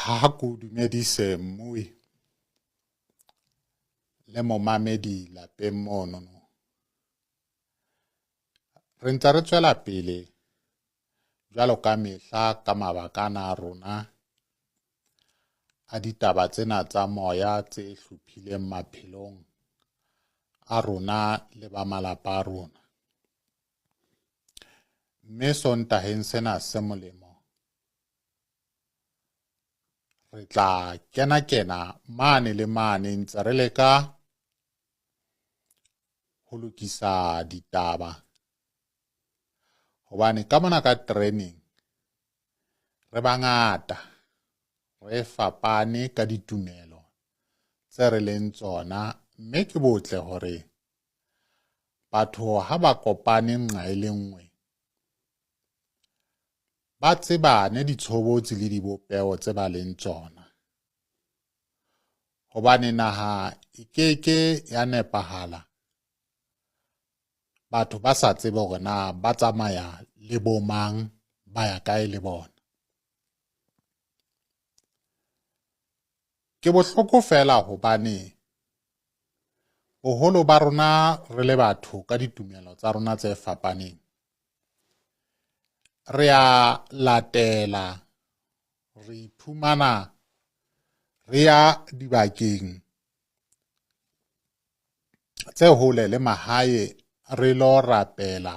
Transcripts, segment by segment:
Ha ke o dumedise mmui le momamedi lapeng monono. Re ntse re tswela pele jwalo ka mehla ka mabaka ana a rona a ditaba tsena tsa moya tse hlophileng maphelong a rona le ba malapa a rona. Mme Sontaheng sena se molemo re tla kena-kena mane le mane ntse re leka ho lokisa ditaba hobane ka mona ka tereneng re bangata re fapane ka ditumelo tse re leng tsona mme ke botle hore batho ha ba kopane nqa e le nngwe ba tsebane ditshobotsi le dibopeho tse ba leng tsona hobane naha e ke ke ya nepahala batho ba sa tsebe hore na ba tsamaya le bo mang ba ya kae le bona. Ke bohloko feela hobane boholo ba rona re le batho ka ditumelo tsa rona tse fapaneng re a latela re iphumana re ya dibakeng tse hole le mahae re lo rapela.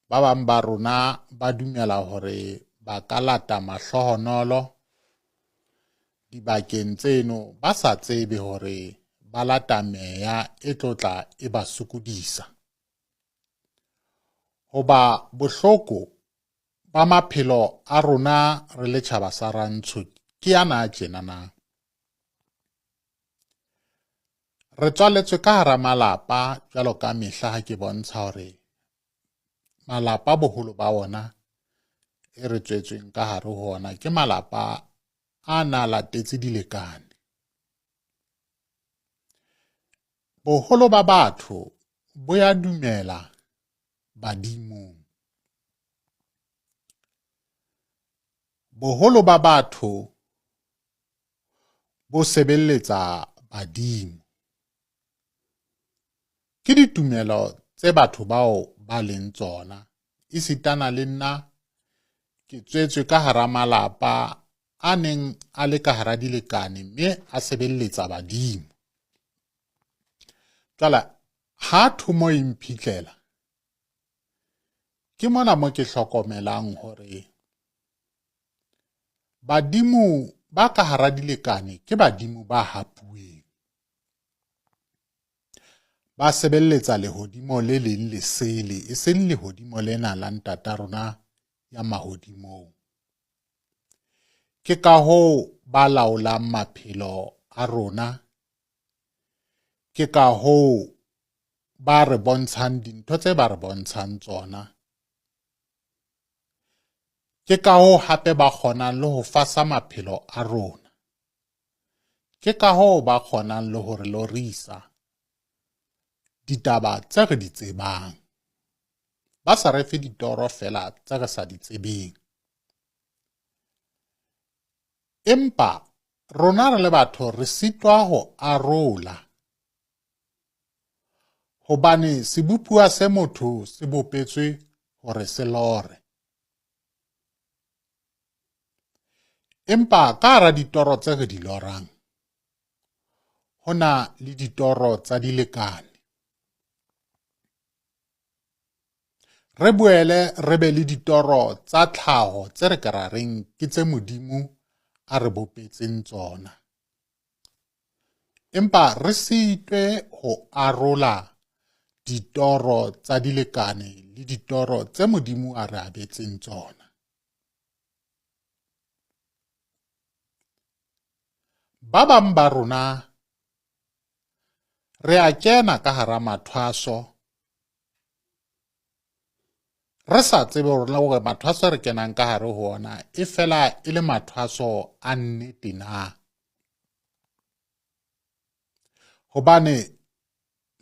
Ba bang ba rona ba dumela hore ba ka lata mahlohonolo dibakeng tseno ba sa tsebe hore ba lata meya e tlo tla e ba sokodisa. Hoba bohloko ba maphelo a rona re le tjhaba sa rantsho ke ana a tjena na. Re tswaletswe ka hara malapa jwalo ka mehla ha ke bontsha hore malapa boholo ba ona e re tswetsweng ka hare ho ona ke malapa a na latetse dilekane. Boholo ba batho bo ya dumela badimong. Boholo ba batho bo sebeletsa badimo. Ke ditumelo tse batho bao ba leng tsona. Esitana le nna ke tswetswe ka hara malapa a neng a le ka hara dilekane mme a sebeletsa badimo. Jwale ha thomo e mphitlela ke mona mo ke hlokomelang hore Badimo ba ka hara dilekane ke badimo ba hapuweng. Ba sebeletsa lehodimo le leng lesele, e seng lehodimo lena la ntata rona ya mahodimong. Ke ka hoo ba laolang maphelo a rona. Ke ka hoo ba re bontshang dintho tse ba re bontshang tsona. Ke ka hoo hape ba kgonang le ho fasa maphelo a rona. Ke ka hoo ba kgonang le ho re lorisa ditaba tse re di tsebang. Ba sa re fe ditoro feela tse re sa di tsebeng. Empa rona re le batho re sitwa ho arola hobane sebopuwa se motho se bopetswe hore se lore. Empa ka hara ditoro tse re di lorang, ho na le ditoro tsa dilekane. Re boele re be le ditoro tsa tlhaho tse re ka ra reng ke tse Modimo a re bopetseng tsona. Empa re sitwe ho arola ditoro tsa dilekane le ditoro tse Modimo a re abetseng tsona. Ba bang ba rona re a kena ka hara mathwaso re sa tsebe hore le hore mathwaso re kenang ka hare ho ona e fela e le mathwaso a nnete na. Hobane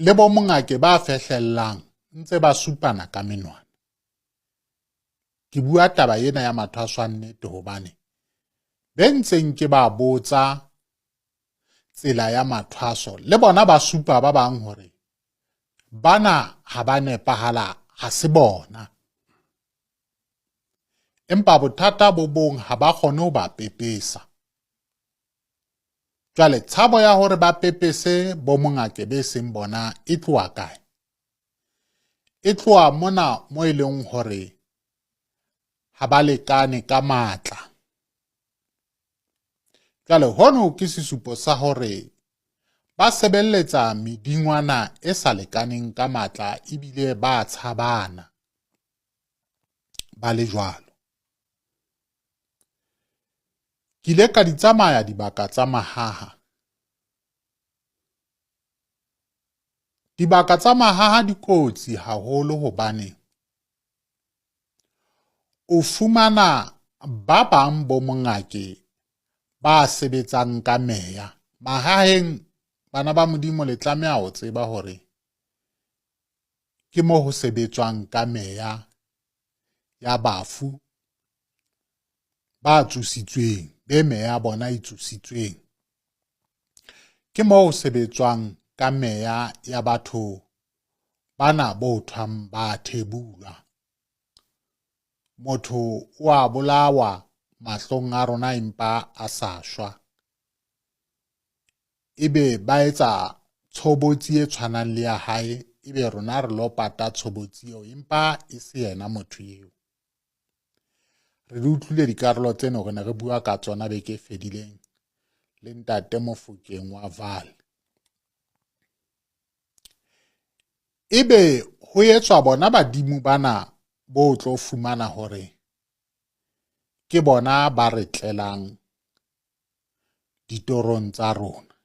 le bo mongake ba fehlellang ntse ba supana ka menwana. Ke bua taba ena ya mathwaso a nnete hobane Be ntseng ke ba botsa tsela ya mathwaso le bona ba supa ba bang hore bana ha ba nepahala ha se bona. Empa bothata bo bong ha ba kgone ho ba pepesa. Jwale tshabo ya hore ba pepese bo mongake be seng bona e tloha kae? E tloha mona mo e leng hore ha ba lekane ka matla. Jwale hono ke sesupo sa hore ba sebeletsa medingwana e sa lekaneng ka matla ebile ba tshabana ba le jwalo. Ke ile ka di tsamaya dibaka tsa mahaha. Dibaka tsa mahaha di kotsi haholo hobane o fumana ba bang bo mongake ba sebetsang ka meya mahaheng. Bana ba Modimo, le tlameha ho tseba hore ke mo ho sebetswang ka meya ya bafu ba tsositsweng, be meya bona e tsositsweng. Ke mo ho sebetswang ka meya ya batho bana bo thwang ba thebulwa. Motho o a bolawa mahlong a rona empa a sa shwa. Ebe ba etsa tshobotsi e tshwanang le ya hae, ebe rona re lo pata tshobotsi eo empa e se yena motho eo. Re di utlwile dikarolo tseno, re ne re bua ka tsona beke e fedileng le ntate Mofokeng wa Val. Ebe ho etswa bona badimo bana bo tlo fumana hore ke bona ba re tlelang ditorong tsa rona,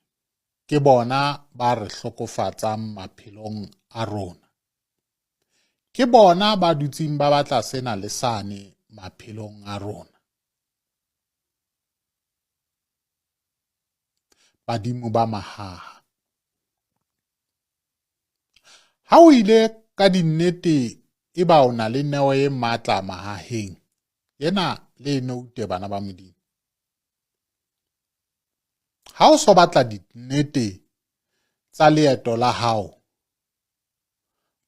ke bona ba re hlokofatsang maphelong a rona, ke bona ba dutseng ba batla sena le sane maphelong a rona. Badimo ba mahaha. Ha o ile ka dinnete e ba o na le neo e matla mahaheng, ena le e noute bana ba Modimo. Ha o so batla dinnete tsa leeto la hao,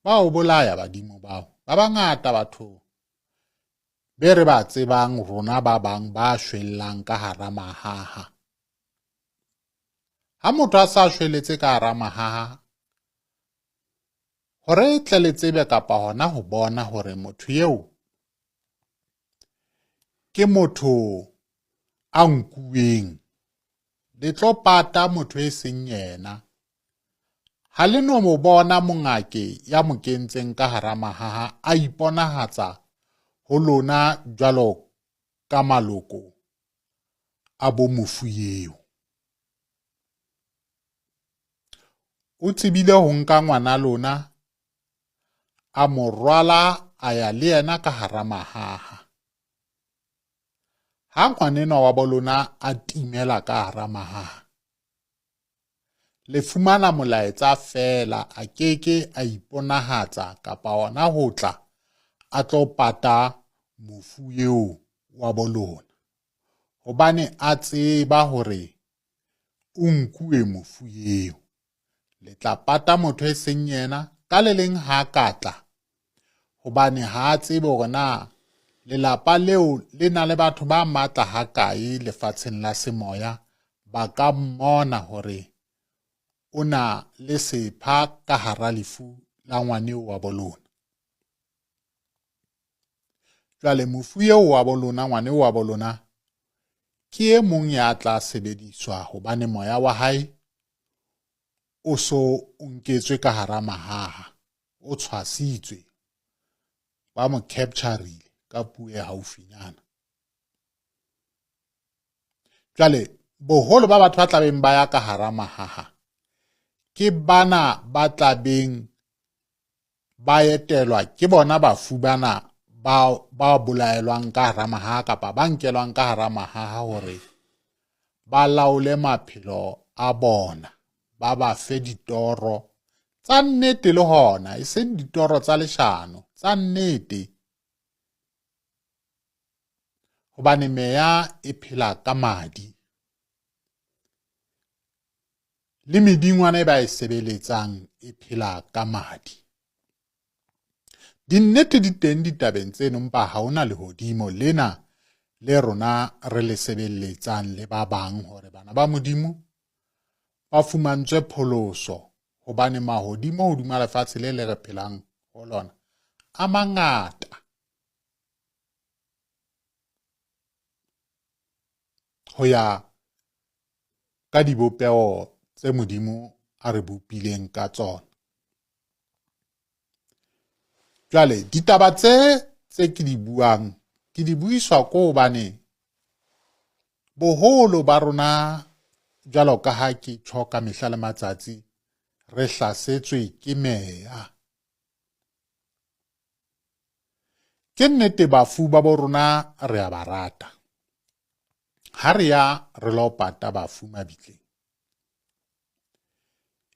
ba o bolaya badimo bao. Ba bangata batho be re ba tsebang rona ba bang ba shwellang ka hara mahaha. Ha motho a sa shweletse ka hara mahaha, hore tle le tsebe kapa hona ho bona hore motho eo ke motho a nkuweng, le tlo pata motho e seng yena. Ha le no mo bona mongake ya mo kentseng ka hara mahaha a iponahatsa ho lona jwalo ka maloko a bo mofu eo. O tsebile ho nka ngwana lona a mo rwala a ya le yena ka hara mahaha. Ha ngwanenwa wa bolona a timela ka hara mahaha, le fumana molaetsa feela, a keke a iponahatsa kapa ona ho tla a tlo pata mofu eo wa bolona, hobane a tseba hore o nkuwe mofu eo. Le tla pata motho e seng yena ka le leng ha ka tla, hobane ha a tsebe hore na lelapa leo le na le batho ba matla hakae lefatsheng la semoya ba ka mmona hore o na le sepha ka hara lefu la ngwaneo wa bolona. Jwale mofu eo wa bolona, ngwaneo wa bolona, ke e mong ya tla sebediswa hobane moya wa hae o so o nketswe ka hara mahaha, o tshwasitswe, ba mo capturile ka puo e haufinyana. Jwale boholo ba batho ba tlabeng ba ya ka hara mahaha ke bana ba tlabeng ba etelwa ke bona bafu bana ba ba bolaelwang ka hara mahaha kapa ba nkelwang ka hara mahaha hore ba laole maphelo a bona, ba ba fe ditoro tsa nnete le hona e seng ditoro tsa leshano, tsa nnete. Hobane meya e phela ka madi le medingwana e ba e sebeletsang e phela ka madi. Dinnete di teng ditabeng tseno empa ha hona lehodimo lena le rona re le sebeletsang le ba bang hore bana ba Modimo ba fumantswe pholoso hobane mahodimo hodima lefatshe le le re phelang ho lona a mangata. Ho ya ka dibopeho tse Modimo a re bopileng ka tsona. Jwale ditaba tse tse ke di buang ke di buiswa ko hobane boholo ba rona jwalo ka ha ke tjho ka mehla le matsatsi re hlasetswe ke meya. Ke nnete bafu ba bo rona re a ba rata. Ha re ya re lo pata bafu mabitleng.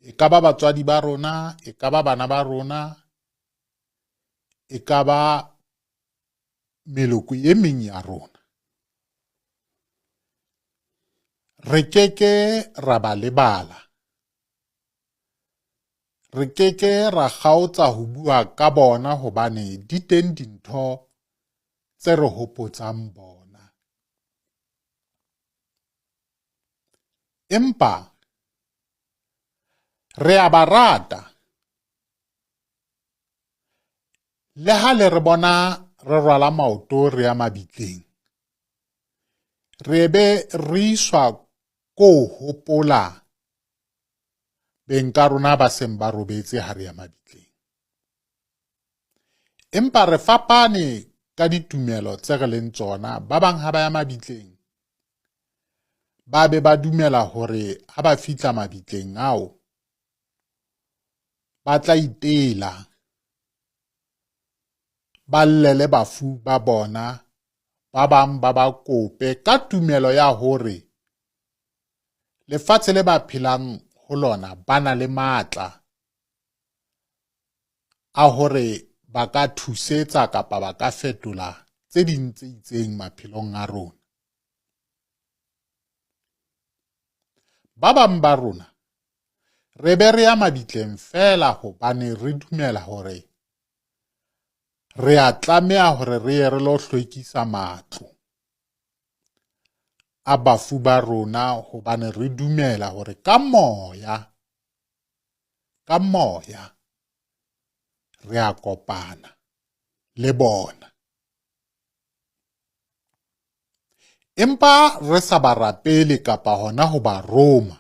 E ka ba batswadi ba rona, e ka ba bana ba rona, e ka ba meloko e meng ya rona. Re ke ke ra ba lebala. Re ke ke ra kgaotsa ho bua ka bona hobane di teng dintho tse re hopotsang bona. Empa re a ba rata. Le ha le re bona re rwala maoto re ya mabitleng, re be re iswa ko hopola beng ka rona ba seng ba robetse ha re ya mabitleng. Empa re fapane ka ditumelo tse re leng tsona. Ba bang ha ba ya mabitleng ba be ba dumela hore ha ba fihla mabitleng ao ba tla itela ba llele bafu ba bona ba bang ba ba kope ka tumelo ya hore lefatshe le ba phelang ho lona ba na le matla a hore ba ka thusetsa kapa ba ka fetola tse ding tse itseng maphelong a rona. Ba bang ba rona re be re ya mabitleng feela hobane re dumela hore re a tlameha hore re ye re lo hlwekisa matlo a bafu ba rona hobane re dumela hore ka moya ka moya re a kopana le bona. Empa re sa ba rapele kapa hona ho ba roma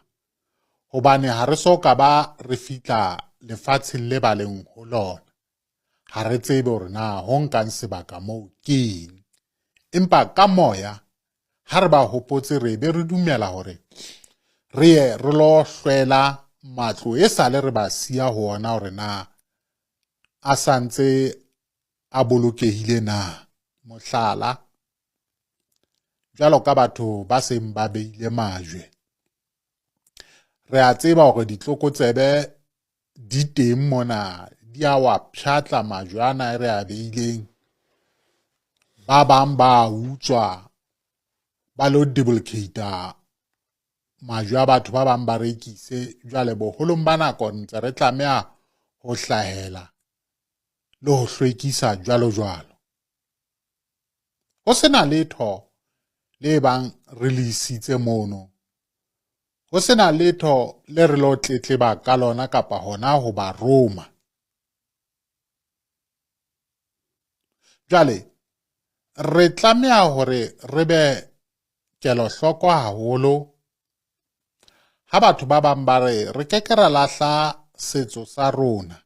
hobane ha re so ka ba re fihla lefatsheng le ba leng ho lona. Ha re tsebe hore na ho nkang sebaka moo ke eng. Empa ka moya ha re ba hopotse re be re dumela hore re ye re lo hlwela matlo e sale re ba siya ho ona hore na a santse a bolokehile na. Mohlala, jwalo ka batho ba seng ba beile majwe, re a tseba hore ditlokotsebe di teng mona di a wa pshatla majwe ana e re a beileng. Ba bang ba utswa ba lo duplicate majwe a batho ba bang ba rekise. Jwale boholong ba nako ntse re tlameha ho hlahela le ho hlwekisa jwalo jwalo. Ho sena letho le bang re le isitse mono. Ho sena letho le re lo tletleba ka lona kapa hona ho ba roma. Jwale re tlameha hore re be kelohloko haholo ha batho ba bang ba re re ke ke ra lahla setso sa rona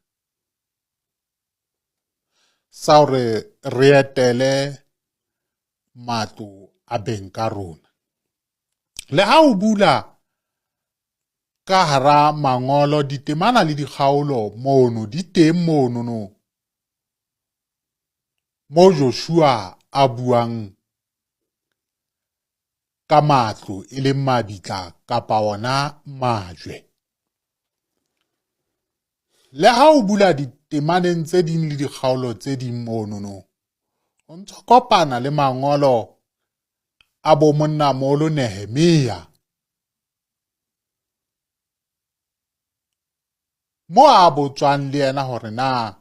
sa hore re etele matlo a beng ka rona. Le ha o bula ka hara mangolo ditemana le dikgaolo mono di teng mono no mo Joshua a buang ka matlo e leng mabitla kapa ona majwe. Le ha o bula ditemaneng tse ding le dikgaolo tse ding mono no o ntso kopana le mangolo. a bo monnamolo Nehemia. Mo a botswang le yena hore na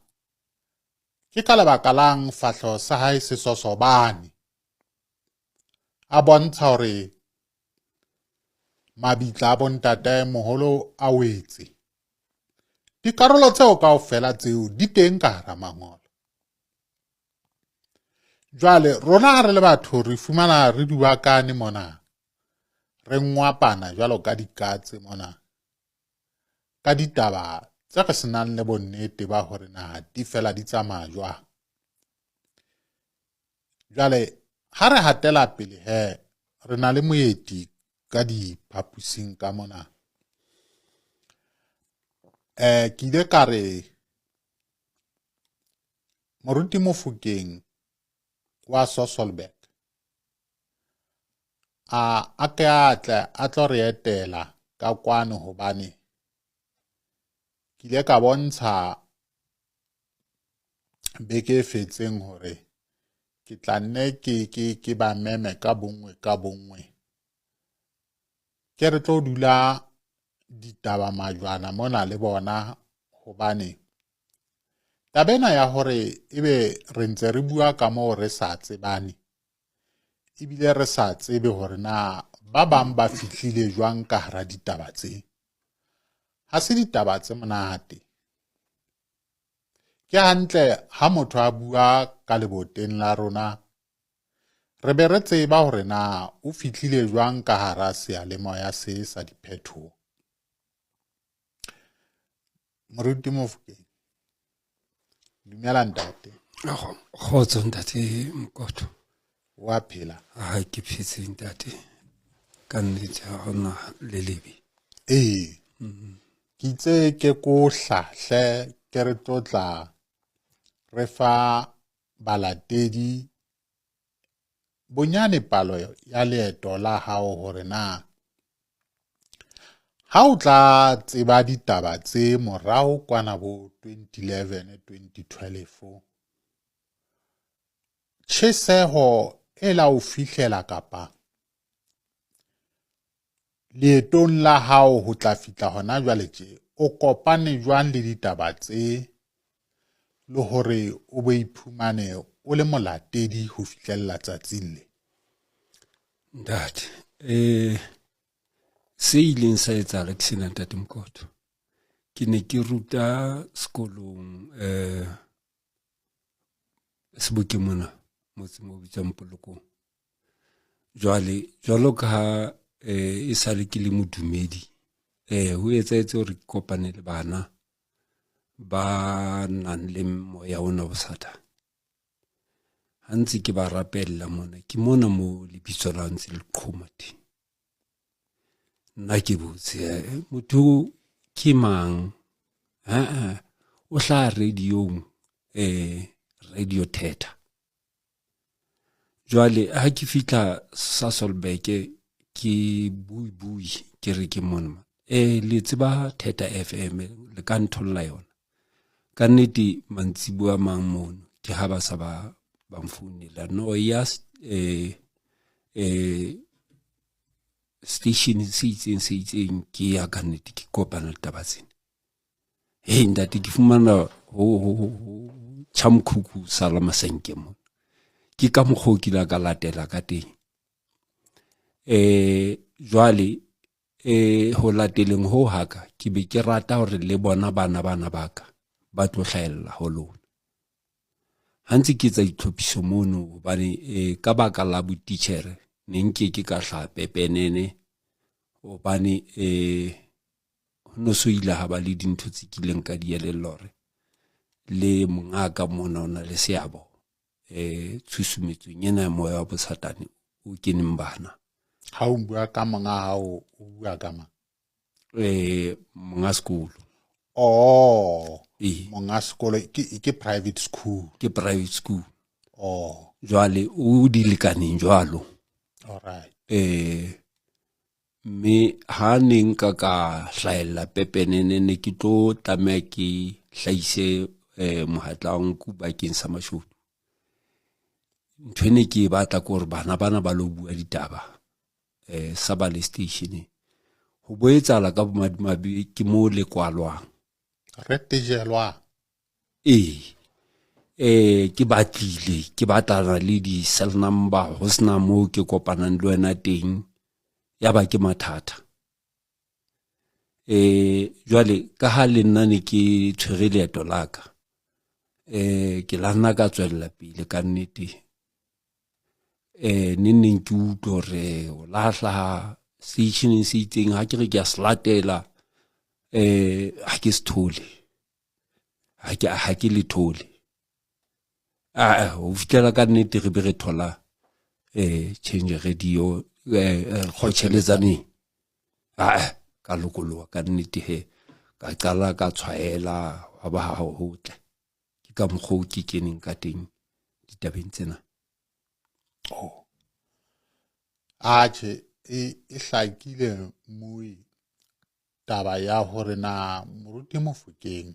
ke ka lebaka lang fahleho sa hae se sosobane, a bontsha hore mabitla a bontate moholo a wetse. Dikarolo tseo kaofela tseo di teng ka hara mangolo. Jwale rona ha re le batho re fumana re dubakane mona, re ngwapana jwalo ka dikatse mona ka ditaba tse re senang le bonnete ba hore na di fela di tsamaya jwang. Jwale ha re hatela pele he, re na le moeti ka diphaposing ka mona. Ke ile ka re Moruti Mofokeng wa Sasolburg a a ke a tle a tlo re etela ka kwano hobane ke ile ka bontsha beke e fetseng hore ke tla nne ke ke ke ba meme ka bonngwe ka bonngwe ke re tlo dula ditaba majwana mona le bona hobane taba ena ya hore ebe re ntse re bua ka moo re sa tsebane ebile re sa tsebe hore na ba bang ba fihlile jwang ka hara ditaba tse, ha se ditaba tse monate. Ke hantle ha motho a bua ka leboteng la rona re be re tseba hore na o fihlile jwang ka hara seyalemoya se sa diphethoho. Moruti Mofokeng, dumela ntate. Kgotso ntate Mokoto. Wa phela? Ha ke phetse ntate. Ka nnete ha hona le lebe. Ee. Ke itse ke ko hlahle ke re tlotla re fa balatedi bonyane palo ya leeto la hao hore na ha o tla tseba ditaba tse morao kwana bo 2011 2012 tjheseho e la o fihlela kapa leetong la hao ho tla fihla hona jwale tje o kopane jwang le ditaba tse le hore o bo iphumane o le molatedi ho fihlella tsatsing le? Ntate, se ileng sa etsahala ke sena ntate Mokoto. Ke ne ke ruta sekolong Sebokeng mona motseng o bitswang Polokong. Jwale jwalo ka ha e sale ke le modumedi ho etsahetse hore ke kopane le bana ba nang le moya ona o Satane. Ha ntse ke ba rapella mona, ke mona mo lebitso la ntse le qhoma teng. Nna ke botse motho ke mang? O hlaha radio-ong radio theatre. Jwale ha ke fihla Sasolburg ke bui bui ke re ke mona le tseba Theta FM le ka ntholla yona. Ka nnete mantsibuya a mang mono ke ha ba sa ba ba mfounela no ya station se itseng se itseng ke ya ka nnete ke kopana le taba tsena. Hei ntate ke fumana ho tjha mokhukhu sala masenke mona. Ke ka mokgwa o kile ka latela ka teng. Jwale ho lateleng ho haka ke be ke rata hore le bona bana bana ba ka ba tlo hlahella ho lona. Ha ntse ke etsa ditlhophiso mono hobane ka baka la botitjhere ne nke ke ka hlaha pepenene hobane ho no so ile ha ba le dintho tse kileng ka di elellwa hore le mongaka mona o na le seabo tshusumetsong ena ya moya wa bosatane o keneng bana. Ha o bua ka monga hao o bua ka mang? Monga sekolo. Oh, monga sekolo ke private school. Ke private school. Oh. Jwale o di lekaneng jwalo. All right. Mme ha ne nka ka hlahella pepenene ne ke tlo tlameha ke hlahise mohatla wa nku bakeng sa mashodu. Ntho e ne ke e batla ke gore bana bana ba lo bua ditaba um sa ba le stationeng. Go bo etsala ka bomadimabe ke mo le kwalwang. Re tejelwang. Ee, eh ke batlile ke batlana le di-cell number go sena moo ke kopanang le wena teng ya ba ke mathata eh jwale ka ha le nna ne ke tshwere leeto la ka eh ke la nna ka tswelela pele ka nnete eh neng neng ke utlwe hore o la hlaha seitjheneng se itseng ha ke re ke a se latela eh ha ke se thole ha ke ha ke le thole a ho fihlela ka nnete re be re thola eh change radio eh, eh kgotšheletsaneng a ka lokoloha ka nnete he ka qala ka tshwaela wa ba ha ho tle ke ka mokgwa o ke keneng ka teng ditabeng tsena oh atjhe e, e hlakile moi taba ya hore na moruti Mofokeng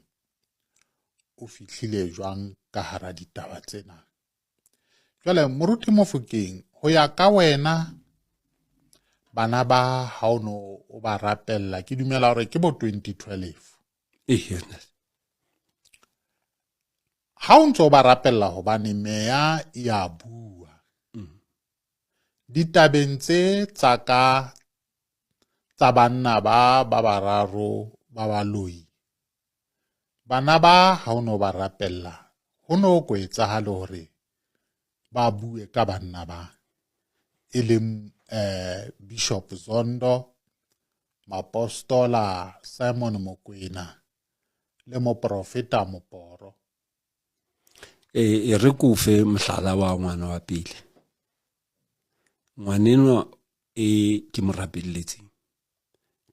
o fihlile jwang ka hara ditaba tsena. Jwale moruti Mofokeng, ho ya ka wena bana ba ha o no o ba rapella ke dumela hore ke bo 2012 ha o ntse o ba rapella hobane meya e a bua mm. ditabeng tse tsa ka tsa banna ba ba bararo ba baloi. Bana ba ha o no ba rapella, ho no ko etsahale hore ba bue ka banna ba e leng eh, Bishop Zondo, Mapostola Simon Mokwena le moprofeta Moporo. E, e re ko fe mohlala wa ngwana wa pele ngwanenwa e ke mo rapeletseng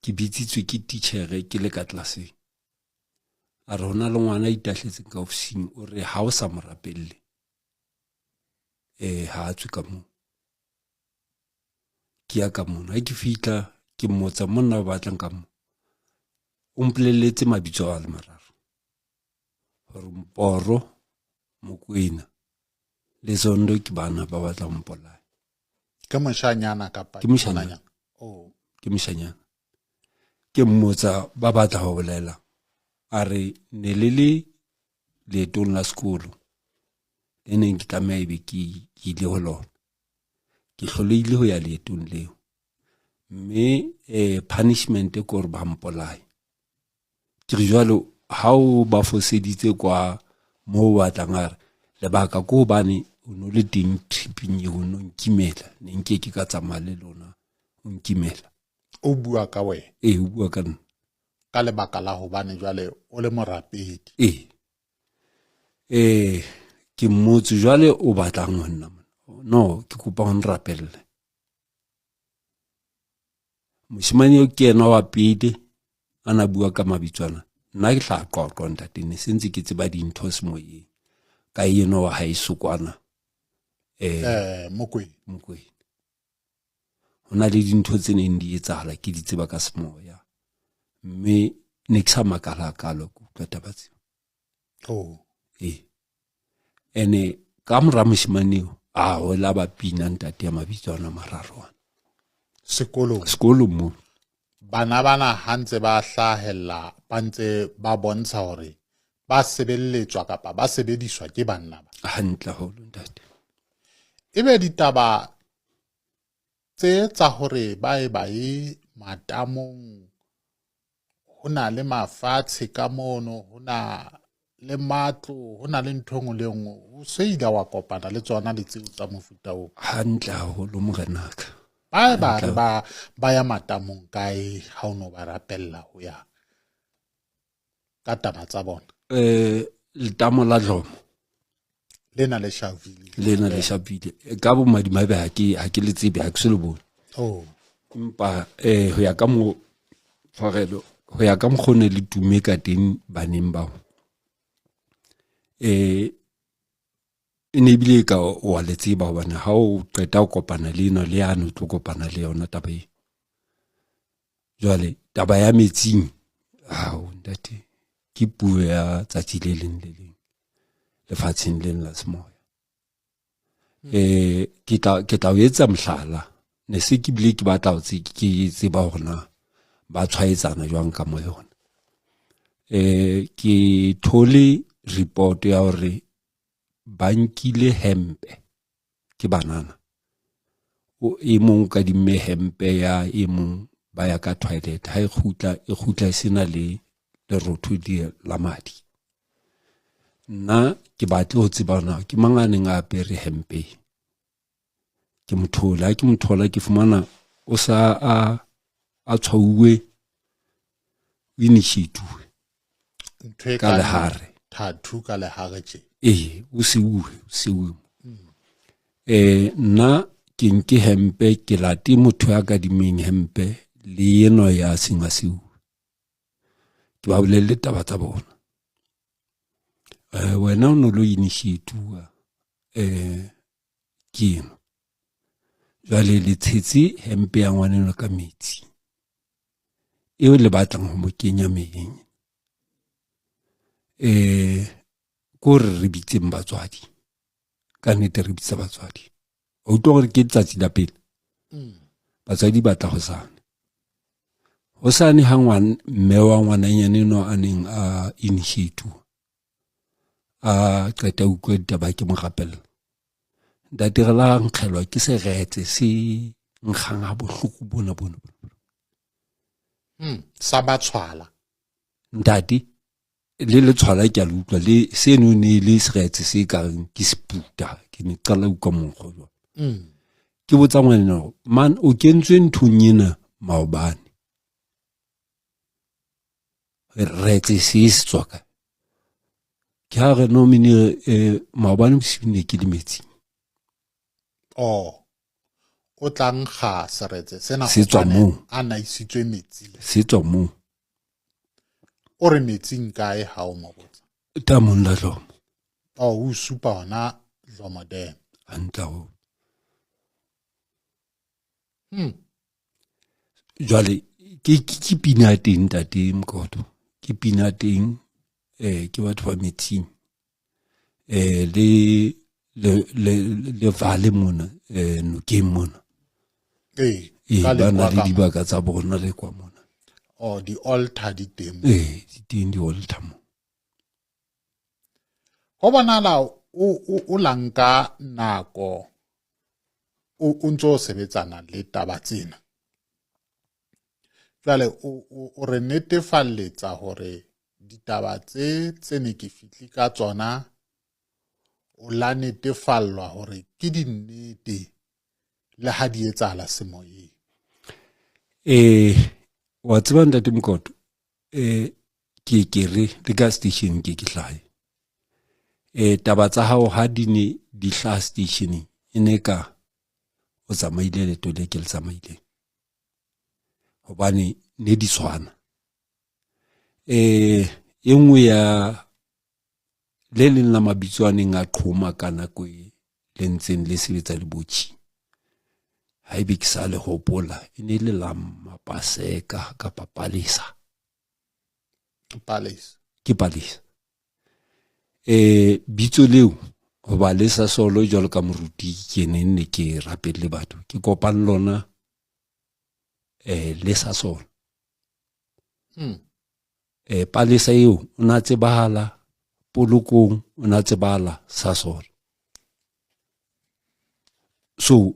ke bitsitswe ke tichere ke le ka tlelaseng a re hona le ngwana a itahletseng ka ofising o re ha o sa mo rapelle um ha a tswe ka moo ke ya ka mono ha ke fitlha ke mmotsa monna o batlang ka mo o mpoleletse mabitso a le mararo gore mporo mokwena le zondo ke bana ba batlang mpolaya ke moshanyana kapa ke moshanyana oh ke moshanyana ke mmotsa ba batla go bolela a re ne le le leetong la sekolo le neng ke tlameha ebe ke ile ho lona ke hlolehile ho ya leetong leo mme um punishment ke gore ba mpolaye ke re jwalo ha o ba foseditse kwa mo o batlang a re lebaka ko hobane o no le teng triping eo o no nkimela ne nke ke ka tsamaya le lona o nkimela o bua ka wena ee o bua ka nna ka lebaka la hobane jwale o le morapedi ee ee ke mmotse jwale o batlang ho nna no ke kopa ho nrapelle moshimane eo ke ena wa pele a na bua ka mabitswana nna ke tla qoqo ntate ne sentse ke tseba dintho semoyeng ka eno wa hae sokwana eh, eh mokwena mokwena ho na le dintho tse neng di etsahala ke di tseba ka semoya mme ne ke sa makala kalo ke utlwa taba tseo oh ee ene ka mora moshimane eo a o la ba pina ntate ya mabitso ana mararo ana sekolong sekolong mo bana bana ha ntse ba hlahella ba ntse ba bontsha hore ba sebeletswa kapa ba sebediswa ke banna ba hantle haholo ntate ebe ditaba tse tsa hore ba e ba ye matamong ho na le mafatshe ka mono ho na le matlo ho na le ntho engwe le engwe o se ile wa kopana le tsona le tseo tsa mofuta oo hantle haholo morenaka ba ba re ba ba ya matamong kae ha o no ba rapella ho ya ka taba tsa bona eh letamo la dlomo lena le shavile lena le shavile e ka bo madimabe ha ke ha ke le tsebe ha ke se le bone oh empa eh ho ya ka mo tshwarelo ho ya ka mokgone le tume ka teng baneng bao eh e ne ebile ka wa le tseba hobane ha o qeta ho kopana le ena le yane o tlo kopana le yona taba e jwale taba ya metsing ao ntate ke puo ya tsatsi le leng le leng lefatsheng leng la semoya Ke tla ke tla o etsa mohlala ne se ke bile ke batla ho ke tseba hore na ba tshwaetsana jwang ka mo yona. Ke thole report ya hore ba nkile hempe ke banana o e mong ka dimme hempe ya e mong ba ya ka toilet ha e kgutla e kgutla e sena le lerotho la madi. Nna ke batle ho tseba na ke mang a neng a apere hempe. Ke mothola ke mothola ke fumana o sa a a tshwauwe o initiate-uwe ntho e ka lehare tattoo ka lehare tje ee o seuwe o seuwe eh nna ke nke hempe ke late motho ya kadimeng hempe le eno ya seng a seuwe ke ba bolelle taba tsa bona. Wena o ne o lo initiate-uwa ke eno jwale le tshetse hempe ya ngwaneno ka metsi eo le batlang ho mo kenya meyeng. Ko re re bitseng batswadi ka nnete re bitsa batswadi o utlwa gore ke letsatsi la pele batswadi ba tla hosane hosane ha ngwana mme wa ngwananyane no a neng a initiate a qeta utlwa ditaba ke mo rapella ntate re la nkgelwa ke seretse se nkgang ha bohloko bona bona sa batshwala ntate le letshwala ke a le utlwa le seno ne le seretse se ka reng ke seputa ke ne qala utlwa monkgo jwa ke botsa ngwana gore man o kentswe nthong ena maobane retse se se tswa kae ke ha re no mene maobane bosiu ne ke le metsing oh o tla nkga seretse sena se tswa moo a na isitswe metsing se tswa moo o re metsing kae ha o mo botsa tamong la Dlomo oh o supa hona Dlomo dam hantle ho jwale ke ke pina ya teng ntate Mkoto ke pina ya teng ke batho ba metsing le le le le vale mona nokeng mona ee ba na le dibaka tsa bona le kwa mona oh di altar di teng ee di teng di altar mo ho bonala o lanka nako o ntso o sebetsana le taba tsena jwale o re netefalletsa hore ditaba tse tse ne ke fitli ka tsona o la netefallwa hore ke dinnete le ha di etsahala semoyeng. Wa tseba ntate Mokoto ke ke re le ka station ke ke hlahe taba tsa hao ha di ne di hlaha stationeng e ne ka o tsamaile leeto le ke le tsamaileng hobane ne di tshwana. E nngwe ya le leng la mabitso a neng a qhoma ka nako e le ntseng le sebetsa le botjhi haebe ke sa le hopola e ne le la Mapaseka kapa Palesa. Palesa ke Palesa. Bitso leo hoba le sa solo jwalo ka moruti ke ne nne ke rapelle batho ke kopang lona le sa solo. Palesa eo o na tsebahala polokong o na tsebahala sa solo. So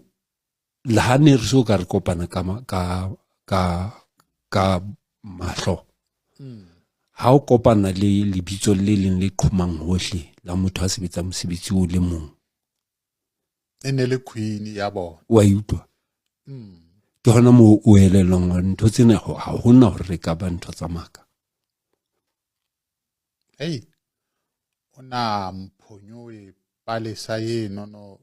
le ha ne re so ka re kopana ka ka ka ka mahlo ha o kopana le lebitso le leng le qhomang hohle la motho a sebetsang mosebetsi o le mong e ne le queen ya bona wa utlwa ke hona moo o elelwang hore ntho tsena ha hona hore re ka ba ntho tsa maka. Hey o na mphonyoe palesa eno no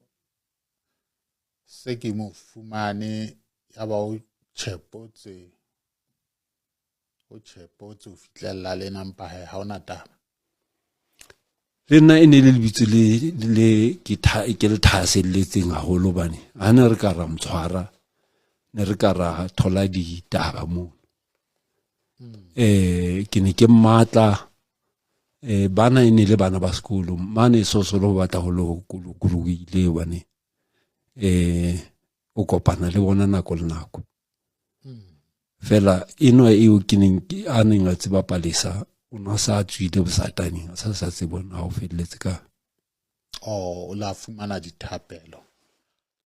se ke mo fumane ya ba o tjhepotse o tjhepotse o fihlella le nampa he ha ona taba. Le nna e ne le lebitso le le ke tha ke le thahaselletseng haholo hobane ha ne re ka ra motshwara ne re ka ra thola ditaba moo. Ke ne ke mmatla bana e ne le bana ba sekolo mane so solo ho batla ho le kologile hobane eh o kopana le bona nako le nako fela enwa eo ke neng a neng a tseba palesa o ne a sa tswile bosataneng a sa sa tsebe na o felletse ka oh o la fumana dithapelo.